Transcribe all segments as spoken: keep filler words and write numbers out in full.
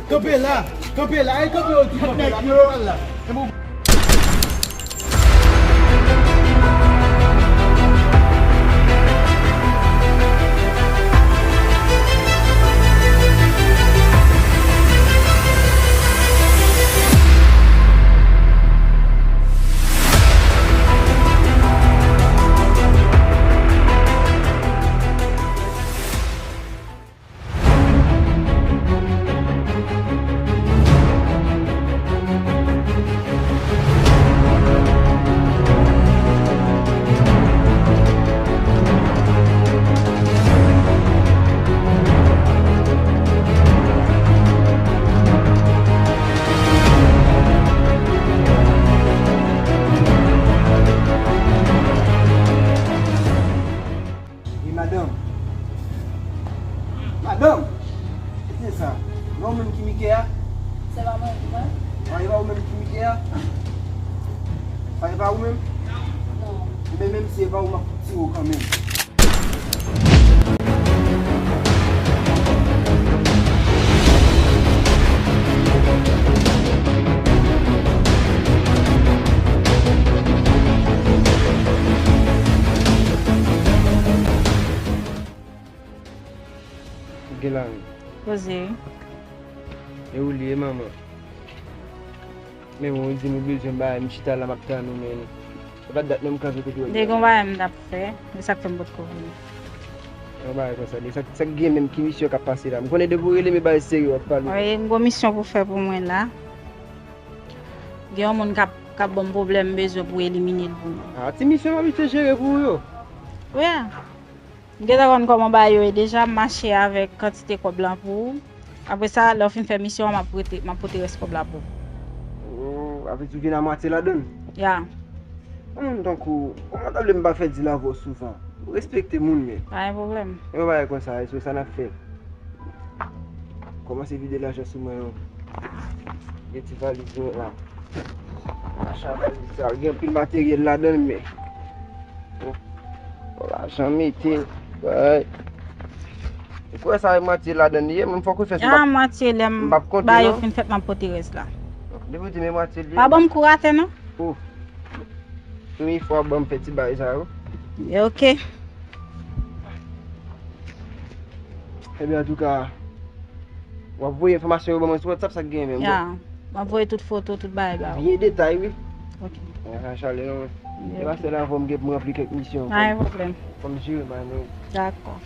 Kanpe la! Kanpe la! Ey, kanpe, yo di kanpe la! Kanpe la! E madanm. Madanm! Kite sa. E pa ou menm ki Mike a? Se pa mwen menm, non. A, e pa ou menm ki Mike a? A, e pa ou menm? Non. Enben, menm si e pa ou, m ap tire w kanmenm. Gen la wi. Poze wi. E ou li ye, manman? Men ou di nou bezwen bagay, m chita la, m ap tann ou, men. E pa dat menm kanpe kote w ye. Gen yon bagay m t ap fè, men sa k fè m potko vini. Yon bagay konsa, li. Sa, sa k gen menm, ki misyon k ap pase la? M konnen depi w rele, men bagay serye w ap pale. Wi, m gon misyon pou fè pou mwen la. Gen yon moun k ap, k ap ban m pwoblèm, m bezwen pou elimine l pou mwen. A, ti misyon m abitye jere pou ou yo. Wi. M gentan konn kòman bagay yo ye deja, m mache avèk kantite kòb lan pou ou. Apre sa, lè w fin fè misyon an, m ap pote, m ap pote rès kòb la pou ou. Oh, avè di w vin a mwatye ladann? Ya. Yon moun tankou ou, kòman ta vle m pa fè dil avè w souvan? Ou respekte moun, men. Pa gen pwoblèm. E yon bagay konsa, e sou sa n ap fè. Kòmanse vide lajan sou mwen yo. Gen ti valiz mwen la. Machin valiz sa, gen anpil materyèl ladan l, men. Bon, lajan mete, bay. Ou kwè sa e mwatye ladan l ye, men fòk ou fè sa. A, mwatye lè m, m ap konte, ba yo non. Fin fèt, m ap pote rès la. Depi w di men mwatye l ye. Pa ban m kou atè, non. Oh. Premye fwa w ban m fè ti bagay sa yo. Ok. Ebyen, antouka, w ap voye enfòmasyon yo ban mwen sou WhatsApp, sa k genyen menm? Ya, m ap voye tout foto, tout bagay ba ou. Byen detay, wi. Ok. Mwen pa chale, non. Ok. E pa sèl avè w m gen pou m ranpli kèk misyon. Pa gen pwoblèm. Fò m jere bagay mwen. Dakò.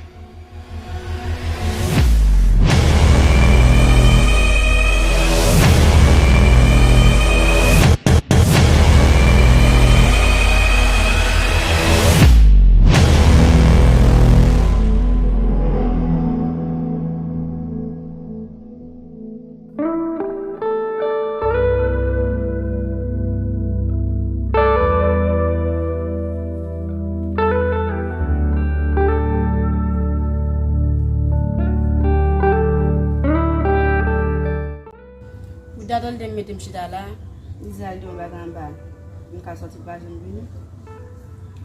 Pou dat Olden mete m chita la, Lizal di yon bagay anba, m ka sòti pa janm vini.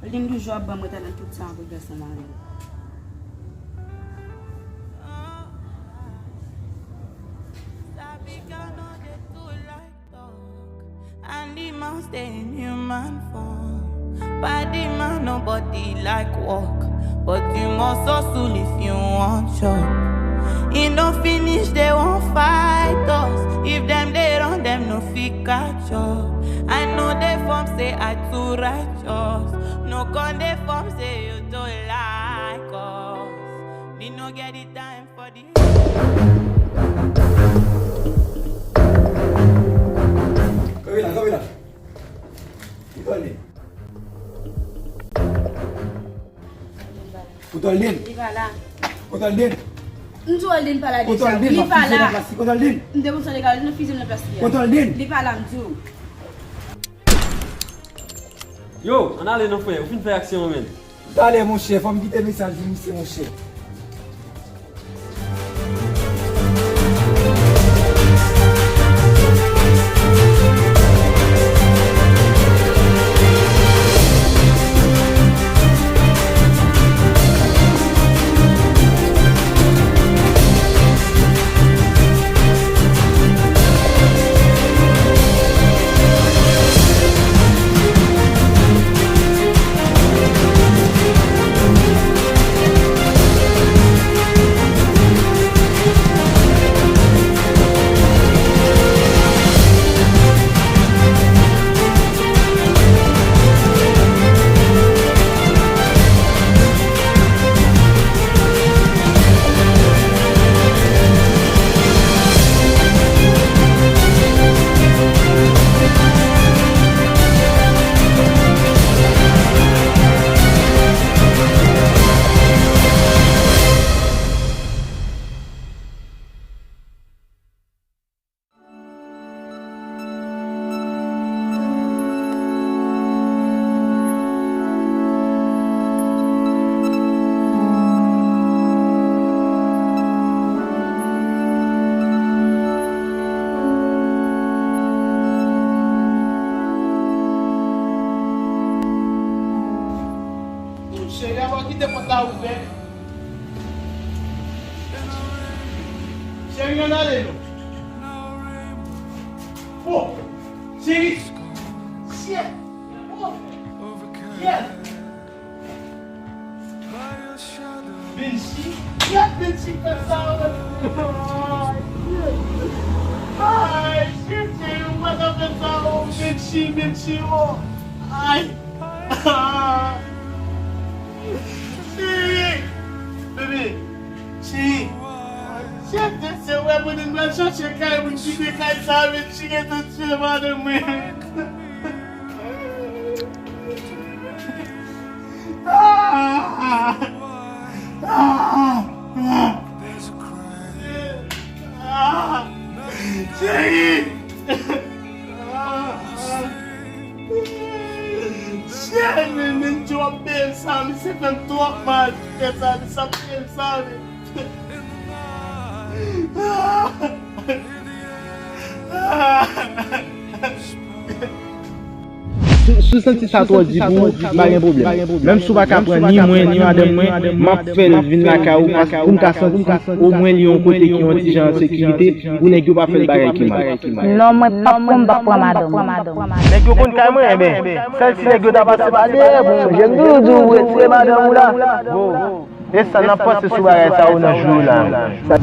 Olden toujou ap ban m reta nan tout sa anpil gason mari. Sabi ka nou de tou like talk, and the man stay in human form. Body man, nobody like work, but you must hustle if you want chop. E no finish, they won't fight us. If dem dey run, dem no fit catch up. I know they form say I too righteous. No con dey form say you too like us. Me no get the time for the Kanpe la, kanpe la. Kote Olden? Kote Olden? Li pa la. Kote Olden? M di Olden pa la deja. Kote Olden? Li pa la. Kote Olden? M te konn sa degaje nan fize nan plas li a. Kote Olden? Li pa la, m di w. Yo, ann ale non frè, ou fin fè aksyon an menm. Talè monchè, fò m kite mesaj pou misye monchè. Cheri, ann ale non. Oh, cheri. Shit. Oh, yeah. Benchi. Yeah, Benchi fè sa. Ay, shit, cheri, ou pa ta fè sa, oh, Benchi, Benchi, oh. Ay. Cheri! Bebe! Cheri! Cheri, se wè mwen menm pral chache kay, mwen kite kay sa, men cheri te tye madanm mwen. Ah! Ah! Ah! Ah! Cheri! Ah! Cheri, men, men, Djo ap peye sa, misye fè m twòp mal. Fè sa, misye ap peye sa, men. Si, si w santi sa twò di pou ou, pa gen pwoblèm. Menm si w pa ka pran ni mwen, ni madanm mwen, m ap fè l vin lakay ou, paske pou m ka santi omwen li yon kote ki yon ti jan an sekirite, pou nèg yo pa fè l bagay ki mal. Non, mwen p ap pran, m p ap pran madanm mwen. Nèg yo konn kay mwen, enben, sèl si nèg yo ta pase pa dèyè pou mwen. Jan m toujou di w, retire madanm ou la. Bon. E sa n ap panse sou bagay sa yo nan jou yo la menm? Sa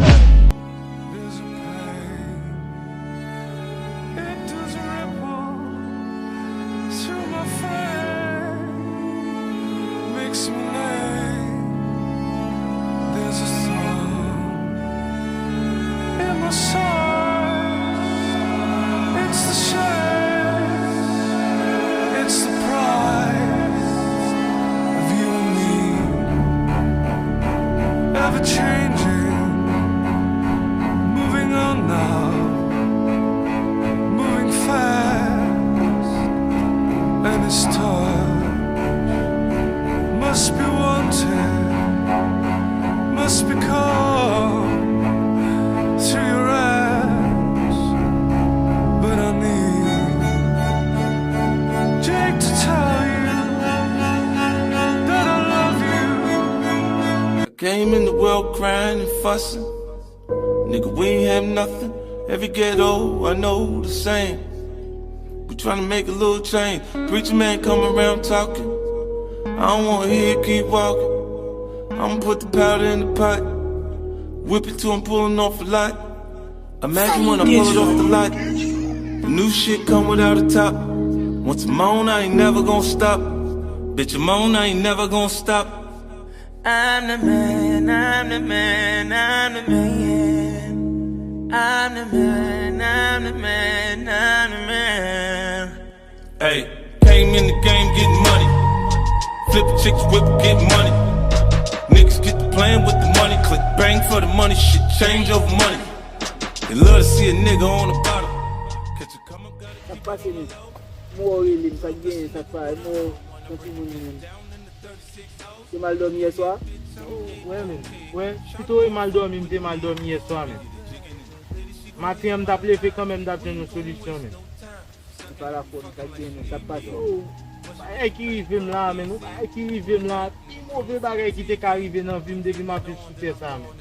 Came in the world crying and fussing. Nigga, we ain't have nothing. Every ghetto I know the same. We tryna make a little change. Preacher man come around talking. I don't wanna hear it, keep walking. I'ma put the powder in the pot. Whip it till I'm pulling off a lot. Imagine when I pull it off the lot. The new shit come without a top. Once I'm on, I ain't never gonna stop. Bitch, I'm on, I ain't never gonna stop. I'm the man, I'm the man, I'm the man. I'm the man, I'm the man, I'm the man. Hey, came in the game getting money. Flip chicks, whip, get money. Niggas get to playing with the money. Click bang for the money. Shit change over money. They love to see a nigga on the bottom. Catch a come up, got it. Sa k pase menm? M wè w rele m, sa k genyen, sa k pa, m wè w yon timoun menm. Te mal dòmi yèswa? Wè menm, wè, pito e mal dòmi m te mal dòmi yèswa menm. Maten an m t ap leve kanmenm m t ap jwenn yon solisyon menm. Ou pa la fò nou sa k gen nou, sa k pase? Yo, bagay ki rive m la menm, yon bagay ki rive m la, pi move bagay ki te ka rive nan vi m depi m ap viv sou tè sa menm.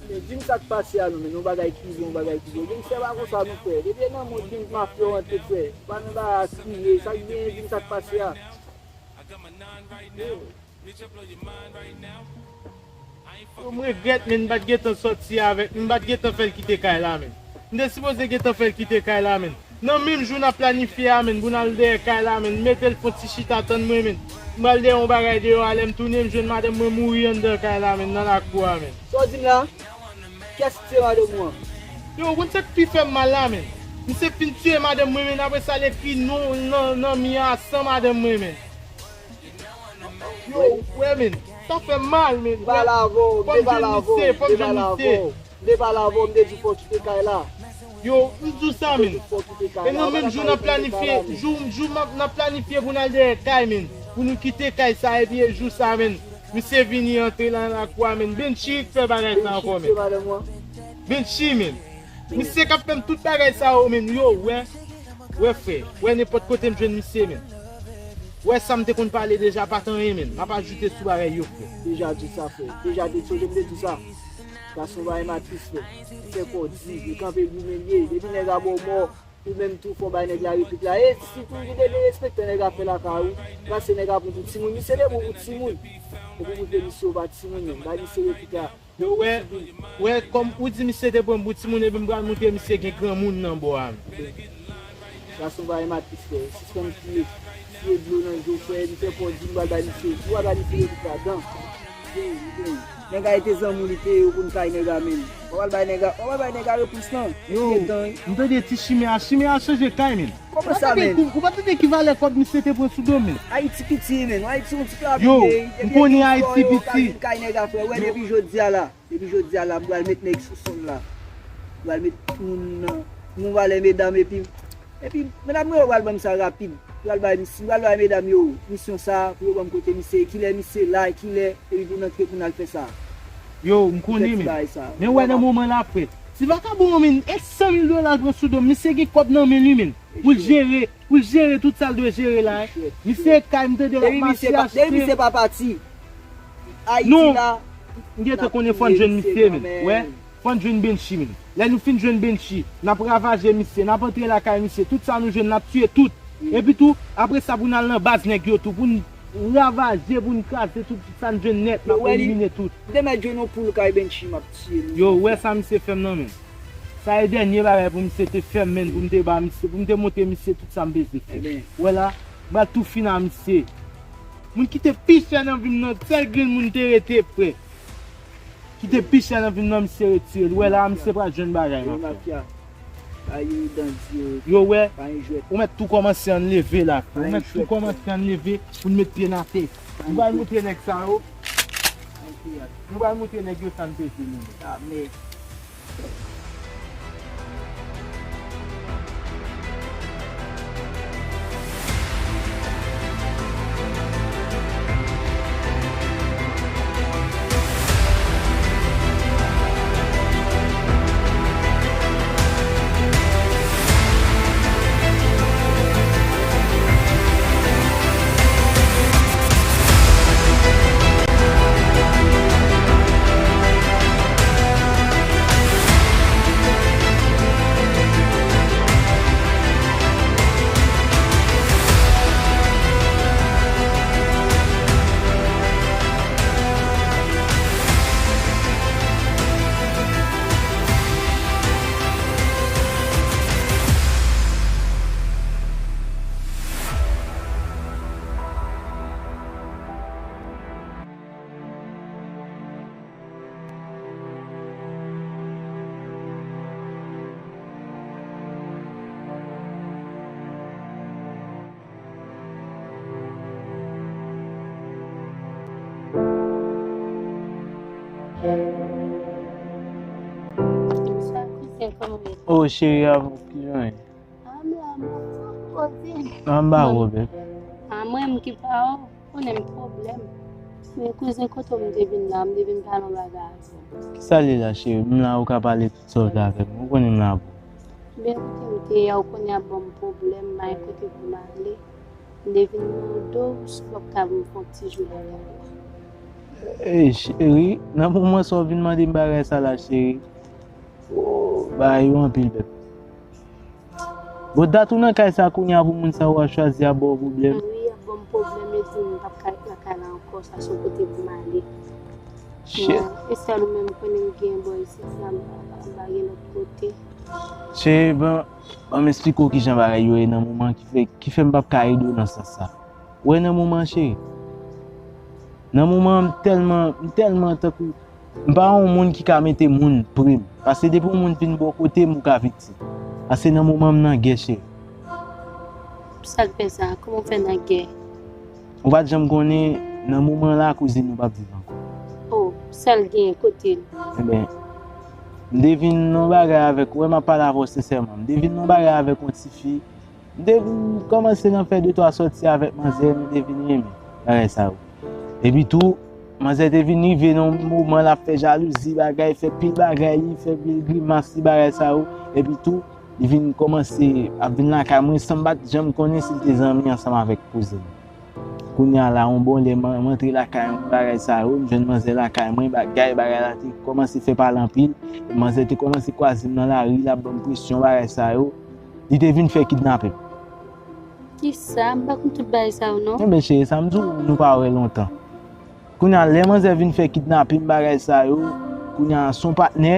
Men di m sa k pase a non, men yon bagay ki rive, yon bagay ki rive. Gen sè pa konsa non frè, depi e nan mond gen mafya w antre frè, pa nan bagay a kriye, sa k genyen di m sa k pase a. Yo, m regrèt, men m pa t gentan sòti avèk, m pa t gentan fè l kite kay la, men. M te sipoze gentan fè l kite kay la, men. Nan menm jou n ap planifye a, men, pou n al dèyè kay la, men, m mete l fè yon ti chita tann mwen, men. M pral dèyè yon bagay deyò a, lè m tounen, m jwenn madanm mwen mouri anndan kay la, men, nan lakou a, men. Sa w di m la? Kiyès ki tiye madanm ou an? Yo, ou konn sa k pi fè m mal la, men? Misye fin tiye madanm mwen, men, apre sa, l ekri non nan, nan mi an san madanm mwen, men. Yo, w wè, men, sa fè m mal, men. M pale avè w, m te pale avè w, m te pale avè w. M te pale avè w, m te di w fò w kite kay la. Yo, m di w sa, men. E nan menm jou n ap planifye, jou, jou n ap planifye pou n al dèyè kay, men. Pou nou kite kay sa, epi e jou sa, men. Misye vini antre nan lakou a, men. Benchi ki fè bagay sa ankò, men. Benchi, men. Misye k ap fè m tout bagay sa yo, men. Yo, w wè. W wè, frè. W wè nenpòt kote m jwenn misye, men. Wè sa m te konn pale deja pa t anyen menm. M ap ajoute sou bagay yo, frè. Deja di sa, frè. Deja te sonje m te di sa. Gason pa renmen atis, frè. Li fè kò di, li kanpe goumen li ye. Depi nèg la ba w mò, ou menm tou fò bay nèg la replik la. E sitou li derespektan nèg la fè lakay ou. Pase nèg la pran pou timoun. Misye te bon pou timoun. Epi pou te misye ou pa timoun menm. Bay misye replik la. Yo, wè, wè, kòm ou di misye te pran m pou timoun, epi m pral montre misye gen granmoun nan bò a. Gason pa renmen atis, frè. Sispann kriye. Siye dlo nan je w, frè. Li fè kò di m pral bay misye. Ou pral bay misye replik ladan. Nèg a rete zanmi w, li te ye, ou konn kay nèg a menm. Ou pral bay nèg a, ou pral bay nèg a repons lan. Yo, m tande ti chimè a, chimè a chanje kay menm. Kòman sa, menm? Ou pa tande ki valè kòb misye te pran sou do m menm? Ayiti piti, menm. Ayiti yon ti lapli. Yo, m konnen Ayiti piti. Kay nèg a, frè. Wè, depi jodi a la. Depi jodi a la, m pral met nèg sou sòl la. M pral met moun nan, moun valè medam epi, epi medam yo pral ban m sa rapid. M pral bay mis-, m pral bay medam yo misyon sa pou yo ban m kote misye, kilè misye la, kilè, epi pou n antre pou n al fè sa. Yo, m konnen, men. Men wè nan moman la, frè. Ti vakabon an, men, e san mil dola l pran sou do m. Misye gen kòb nan men li, men. Pou l jere, pou l jere tout sa l dwe jere la, hein. Misye kay, m tande l ap mache achte. Depi misye pa pati. Ayiti la. M gentan konnen fò n jwenn misye, men. Wè, fò n jwenn Benchi, men. Lè nou fin jwenn Benchi, n ap ravaje misye, n ap antre lakay misye, tout sa nou jwenn, n ap tiye tout. Epi tou, apre sa, pou n al nan baz nèg yo tou, pou n ravaje, pou n kraze tout sa n jwenn nèt, n ap elimine tout. M te mèt jwenn yon poul kay Benchi, m ap tiye l. Yo, wè sa misye fè m nan, men. Sa e dènye bagay pou misye te fè m, menn, pou m te ba misye, pou m te montre misye tout sa m bezwen fè. Wè la, m pral tou fin a misye. Moun ki te pi chè nan vi m nan, sèl grenn moun te rete, frè. Ki te pi chè nan vi m nan, misye retire l. Wè la, misye pral jwenn bagay, man. Yo wè, ou mèt tou kòmanse ann leve la, frè. Ou mèt tou kòmanse ann leve pou n met pye n atè. Nou pral montre nèg sa yo. Nou pral montre nèg yo sa n te di nou. Bonswa kouzen, kòman w ye? O cheri, a, kijan w ye? A, m la, m la, poze. A, m ba w, bebe. A, mwen menm ki pa w, konnen m pwoblèm. Men kouzen, kote w m te vin la, m te vin pale yon bagay avè w. Kisa l ye la, cheri? M la, ou ka pale tout sa w vle avè m. Ou konnen m la pou ou. Ben, kote m te ye a, ou konnen ap ban m pwoblèm, m pa gen kote pou m ale. M te vin mande w si w p ap ka ban m fè yon ti jou avè w. Ey, cheri, nan moman sa w vin mande m bagay sa la, cheri. O, bagay yo anpil, bebe. Bon, dat ou nan kay sa kounye a pou moun sa yo ap chwazi ap ba w pwoblèm. Wi, y ap ban m pwoblèm, yo di m m p ap ka ret nan kay la ankò, sa se yon kote pou m ale. Shit. E sèl ou menm konnen m gen bò isit la, m pa, m pa gen lòt kote. Cheri, ban, ban m esplike w kijan bagay yo ye nan moman ki fè, ki fè m p ap ka ede w nan sans sa. Ou wè nan moman, cheri? Nan moman, m tèlman, m tèlman tankou M pa yon moun ki ka mete moun pre m. Paske depi yon moun vin bò kote m, ou ka viktim. Paske nan moman m nan gè, cheri. Sa k fè sa? Kòman w fè nan gè? Ou pa t janm konnen, nan moman la, kouzin ou p ap viv ankò. O, sa l genyen, kote l? Enben, m te vin nan bagay avèk, ou wè m ap pale avè w sensèman, m te vin nan bagay avèk yon tifi, M te vin kòmanse nan fè de twa sòti avèk manzè, nou te vin renmen bagay sa yo. Epi tou, manzè te vin rive nan yon moman l ap fè jalouzi, bagay, fè pil bagay, li fè pil grimas, li bagay sa yo. Epi tou, li vin kòmanse ap vin lakay mwen san m pa t janm konnen si l te zanmi ansanm avèk kouzen m. Kounye a la, yon bon lè, m, m antre lakay mwen, bagay sa yo, m jwenn manzè lakay mwen, bagay, bagay la te kòmanse fè pale anpil. Manzè te kòmanse kwaze m nan lari, l ap ban m presyon, bagay sa yo. Li te vin fè kidnape m. Kisa? M pa konn tout bagay sa yo, non. Enben, cheri, sa m di w, nou pa wè lontan. Kounye a, lè manzè vin fè kidnape m, bagay sa yo, kounye a, s on patnè,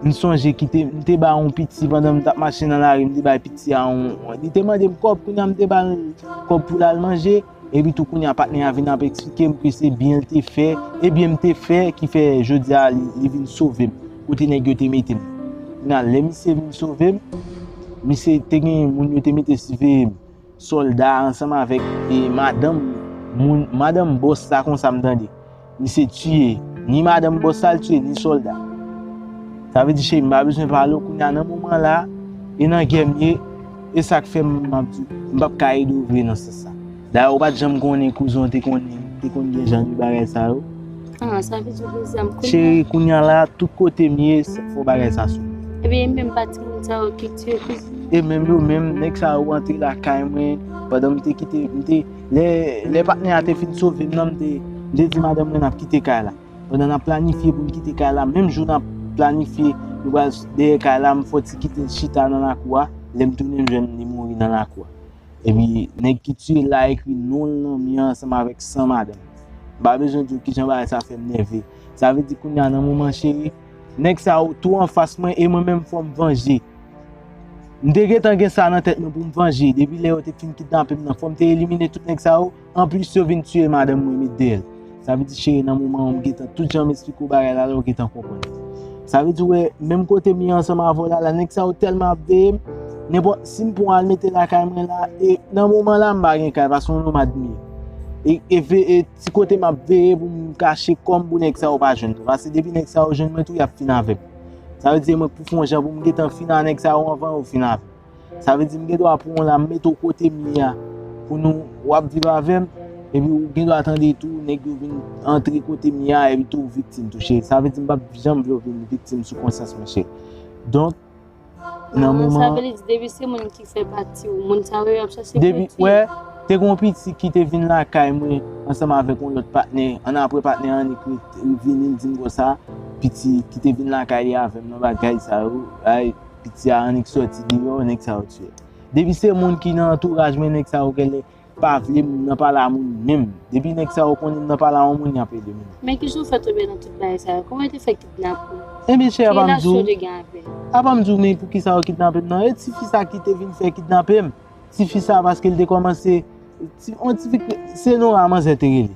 m sonje ki te, m te ba yon piti pandan m t ap mache nan lari, m te bay piti a yon, li te mande m kòb, kounye a, m te ba l kòb pou l al manje, epi tou, kounye a, patnè a vin ap eksplike m ke se byen l te fè, e byen m te fè, ki fè, jodi a, li, li vin sove m, kote nèg yo te mete m. Kounye a, lè misye vin sove m, misye te gen moun yo te mete siveye m. Sòlda ansanm avèk, e, madanm moun, madanm bòs la konsa m tande. Misye tiye ni madanm bòs la, l tiye ni sòlda. Sa vle di, cheri, m pa bezwen pale w kounye a nan moman la, e nan gè m ye, e sa k fè m, m ap di w, m p ap ka ede w vre nan sans sa. Dayè, ou pa t janm konnen kouzen w te konnen, te konn gen jan de bagay sa yo. Ah, sa vle di w gen zam kounye a? Cheri, kounye a la, tout kote m ye, sa, fò bagay sa sou mwen. Ebyen, e menm pa timoun sa yo ki tiye kouzen? E menm yo menm, nèg sa yo antre lakay mwen, pandan m te kite, m te, lè, lè patnè a te fin sove m nan, m te, m te di madanm mwen n ap kite kay la. Pandan n ap planifye pou n kite kay la, menm jou n ap planifye, nou pral dèyè kay la, m fòti kite l chita nan lakou a, lè m tounen m jwenn li mouri nan lakou a. Epi, nèg ki tiye l la ekri non l nan mi an ansanm avèk san madanm. M pa bezwen di w kijan bagay sa fè m nève. Sa vle di kounye a nan moman cheri, nèg sa yo tou anfas mwen e mwen menm fò m vanje. M te gentan gen sa nan tèt mwen pou m vanje. Depi lè yo te fin kidnape m nan, fò m te elimine tout nèg sa yo. Anplis, yo vin tiye madanm mwen met dèyè l. Sa vle di cheri, nan moman an, m gentan tout jan m eksplike w bagay la, la, ou gentan konprann. Sa vle di, wè, menm kote m ye ansanm avè w la, la, nèg sa yo tèlman ap veye m, nenpòt, si m pran al mete lakay mwen la, e nan moman la, m pa gen kay, paske yon nomad m ye. E, e, ve- e ti kote m ap veye pou m kache kò m pou nèg sa yo pa jwenn mwen. Paske depi nèg sa yo jwenn mwen tou, y ap fin avè m. Sa vle di, mwen pou fè yon jan pou m gentan fin a nèg sa yo anvan yo fin avè m. Sa vle di m gen dwa pran w la, m mete w kote m ye a, pou nou, w ap viv avè m, epi w gen dwa tande tou, nèg yo vin antre kote m ye a, epi tou w viktim tou, cheri. Sa vle di m p ap janm vle w vin viktim sou konsyans mwen, cheri. Donk, nan moman. Ah, sa vle di depi se moun ki fè pati w, moun sa yo y ap chache pou yo tiye. Depi, wè, te gen yon piti ki te vin lakay mwen ansanm avèk yon lòt patnè. Annapre patnè a annik vini, l di m konsa, piti ki te vin lakay li avè m nan bagay sa yo, ay, piti a annik sòti deyò, nèg sa yo tiye. Depi se moun ki nan antouraj mwen, nèg sa yo genlè pa vle m nan pale a moun menm. Depi nèg sa yo konnen m nan pale a yon moun, y ap ede m. Men kijan w fè tonbe nan tout bagay sa yo? Kòman yo te fè kidnape w? Enben, cheri, apa m di w, apa m di w ni poukisa yo kidnape m nan? E tifi sa ki te vin fè kidnape m. Tifi sa, paske l te kòmanse, ti, yon tifi, se Nora manzè te rele.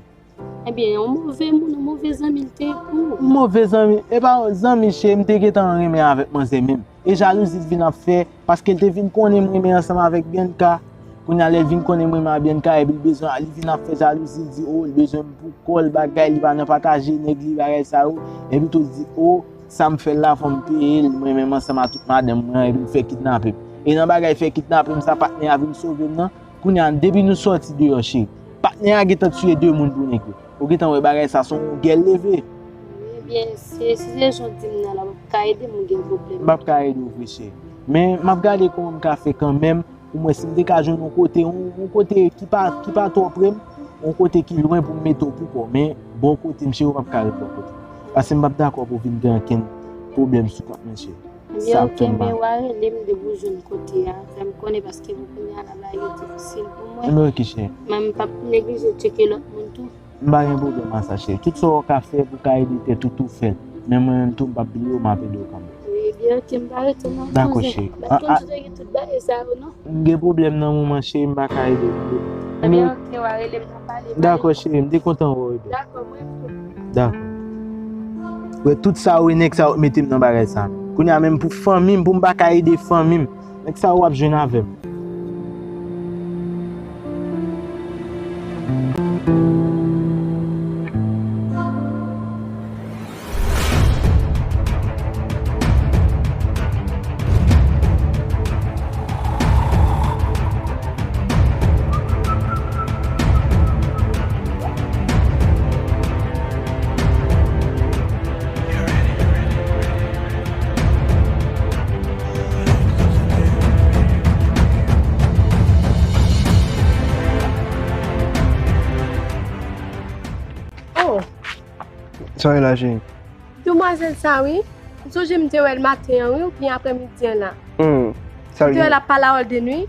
Ebyen, yon move moun, yon move zanmi l te ye pou ou. Move zanmi, e pa zanmi, cheri, m te gentan renmen avèk manzè menm. E jalouzi l vin ap fè, paske l te vin konnen m renmen ansanm avèk Bianca. Kounye a lè l vin konnen m renmen ak Bianca, epi l bezwen, li vin ap fè jalouzi, l di, o, l bezwen m pou kò l, bagay, li pa nan pataje nèg li, bagay sa yo. Epi tou l di, o, sa m fè l la, fò m peye l, mwen menm ansanm ak tout madanm mwen an, epi l fè kidnape m. E nan bagay fè kidnape m sa, patnè a vin sove m nan, kounye a, depi nou sòti deyò, cheri, patnè a gentan tiye de moun pou nèg yo. Ou gentan wè bagay sa, se yon gè l leve. Ebyen, si, si se jan w di m nan la, w p ap ka ede m, ou gen pwoblèm. M p ap ka ede w vre, cheri. Men, m ap gade kòman m ka fè kanmenm, pou m wè si m te ka jwenn yon kote, yon, yon kote ki pa, ki pa twò pre m, yon kote ki lwen pou m mete w pou kò. Men, bò kote m, cheri, ou p ap ka ret bò kote m. Paske m p ap dakò pou w vin gen ankenn pwoblèm sou kont mwen, cheri. Ebyen, oke, men w a rele m depi w jwenn kote a. Fè m konnen paske pou kounye a la bagay yo difisil pou mwen. Ebyen, oke, cheri. Men m p ap neglije tcheke lòt moun tou. M pa gen pwoblèm a sa, cheri. Tout sa w ka fè pou w ka ede tèt ou, tou fè l. Men mwen menm tou, m p ap bliye w, m ap ede w kanmenm. Wi, ebyen, oke, m pa rete nan sonje. Dakò, cheri. M pa t konn si w te gen tout bagay sa yo, non. M gen pwoblèm nan moman, cheri, m pa ka ede w. Ebyen, oke, w a rele m, n a pale. Dakò, cheri, m te kontan wè w, ebyen. Dakò, mwen tou. Dakò. Wè, tout sa yo, e nèg sa yo k mete m nan bagay sa. Kounye a menm pou fanmi m, pou m pa ka ede fanmi m. Nèg sa yo w ap jwenn avè m. Sa w ye la, cheri? Demwazèl sa, wi. M sonje m te wè l maten an, wi, oubyen aprèmidi an la. Hmm. Sa l gen? M te wè l ap pale a Holden, wi.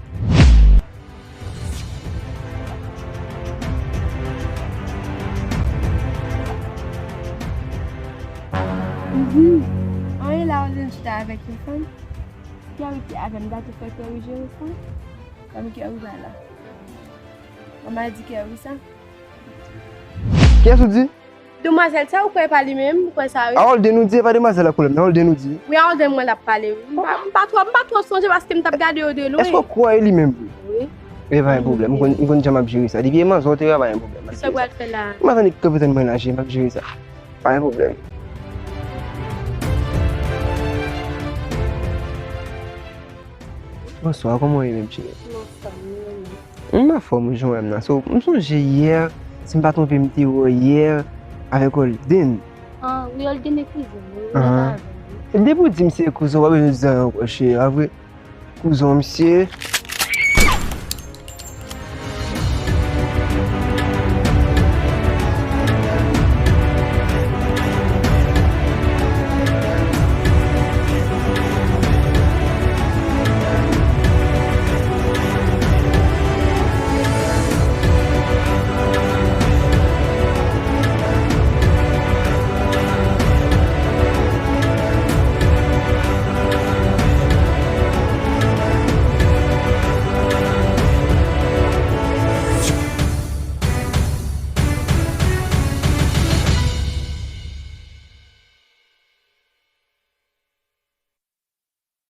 Mhm. Anyen la, Holden chita avèk yon fanm. Kerry ki avè m, m ta tou fè Kerry jere sa. Fanm Kerry pa la. Manman di Kerry sa. Kiyès ou di? Demwazèl sa, ou kwè e pa li menm? Ou kwè sa, wi? A Holden ou di, e pa demwazèl la k pwoblèm nan, Holden ou di. Wi, a Holden mwen l ap pale, wi. M pa, m pa twò, m pa twò sonje paske m t ap gade yo de lwen. Èske w kwè e li menm vre? Wi. E pa gen pwoblèm, m konn, m konn jan m ap jere sa. Depi e manzè w te wè, pa gen pwoblèm, m ap jere sa. Sa w pral fè la? M ap annik kanpe tann mwen la, cheri, m ap jere sa. Pa gen pwoblèm. Bonswa, kòman w ye menm, cheri? M anfòm, wi, wi. M anfòm, jan w wè m nan. So, m sonje yè, si m pa twonpe, m te wè w yè avèk Holden. Ah, wi, Holden e kouzen m, wi, m rete avè l, wi. Depi w di m se kouzen w, pa bezwen di anyen ankò, cheri, pa vre? Kouzen w, misye.